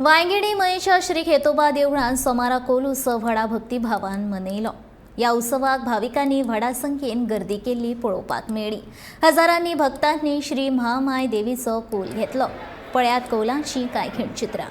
वांयगिणी मयेच्या श्री खेतोबा देवळांत सोमारा कोल उत्सव व्हडा भक्तिभावान मनयलो. ह्या उत्सवाक भाविकांनी व्हडा संख्येन गर्दी केल्ली पळोवपाक मेळ्ळी. हजारांनी भक्तांनी श्री महामाय देवीचो कोल घेतलो. पळयात कोलाची कांय खिणचित्रां.